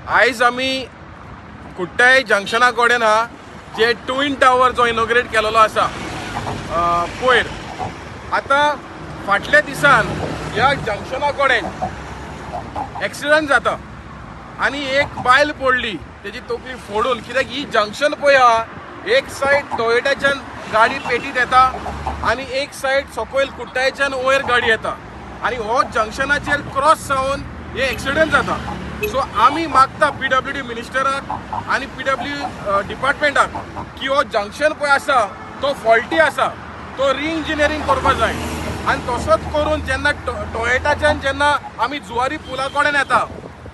आयज आमी कुट्टाय जंक्शना कडेन हा, जे ट्विन टावर जो इनॉग्रेट केलेलो आसा पयर. आतां फाटल्या दिसान ह्या जंक्शना कडेन एक्सिडंट जाता आनी एक बायल पडली, तेजी तकली फोडून. कित्याक ही जंक्शन पळय आहा, एक सायड टोयोटाच्यान गाडी पेटीत येता आनी एक सायड सकयल कुट्टायच्यान वयर गाडी येता आनी हो जंक्शनाचेर क्रॉस जावन हे एक्सिडंट जाता. सो आमी मागता पीडब्ल्यूडी मिनिस्टराक आनी पीडब्ल्यू डिपार्टमेंटाक की हो जंक्शन पळय आसा तो फॉल्टी आसा, तो रिइंजिनियरींग करपा जाय. आनी तसोच करून जेन्ना टोयोटाच्यान जेन्ना आमी जुवारी पुला कडेन येता,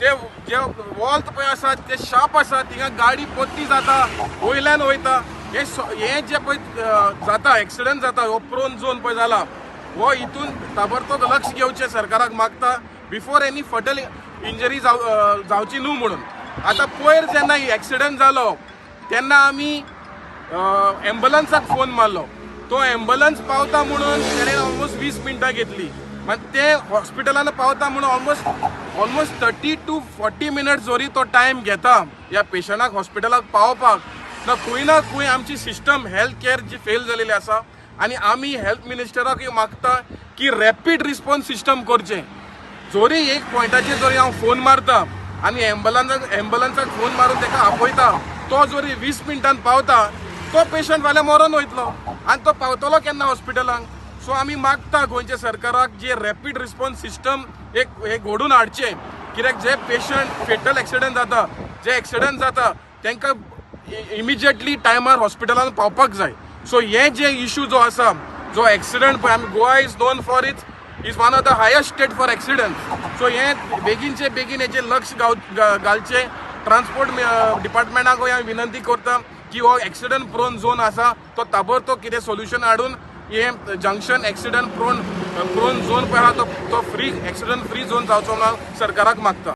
ते जे वॉल्त पळय आसा ते शार्प आसा, थिंगा गाडी परती जाता, वयल्यान वयता. हे जे पळय जाता, एक्सिडंट जाता, हो प्रोन झोन पळय जाला, हो हितून ताबडतोब लक्ष घेवचें सरकाराक मागता, बिफोर एनी फटल इंजरी जावची न्हू म्हणून. आतां पयर जेन्ना एक्सिडंट जालो तेन्ना आमी एम्बुलन्साक फोन मारलो. तो एम्बुलन्स पावता म्हणून तेणें ऑलमोस्ट 20 मिनटां घेतली. मागीर ते हॉस्पिटलान पावता म्हणून almost 30 to 40 minutes जरी तो टायम घेता ह्या पेशंटाक हॉस्पिटलाक पावपाक. ना खंय ना खंय आमची सिस्टम हेल्थ केअर जी फेल जालेली आसा. आनी आमी हेल्थ मिनिस्टराक मागता की रॅपीड रिस्पॉन्स सिस्टम करचें. जरी एक पॉयंटाचेर जरी हांव फोन मारता आनी एम्बुलन्साक फोन मारून ताका आपयता, तो जरी 20 मिनटान पावता, तो पेशंट फाल्यां मरोन वयतलो आनी तो पावतलो केन्ना हॉस्पिटलांक? सो आमी मागता गोंयच्या सरकाराक जे रॅपीड रिस्पॉन्स सिस्टम एक हे घडोवन हाडचें, कित्याक जे पेशंट फेटल एक्सिडंट जाता, जे एक्सिडंट जाता, तांकां इमिजिएटली टायमार हॉस्पिटलान पावपाक जाय. सो हे जे इशू जो आसा, जो एक्सिडंट पळय आमी, Goa is known for its is one of the highest state for accident. So हे बेगीनचे बेगीन हेचेर लक्ष घालचें. ट्रान्सपोर्ट डिपार्टमेंटाकूय हांव विनंती करता की हो एक्सिडंट प्रोन झोन आसा, तो ताबडतोब कितें सोल्युशन हाडून हे junction accident prone zone पळय आहा तो तो फ्री एक्सिडंट फ्री झोन जावचो म्हणून सरकाराक मागता.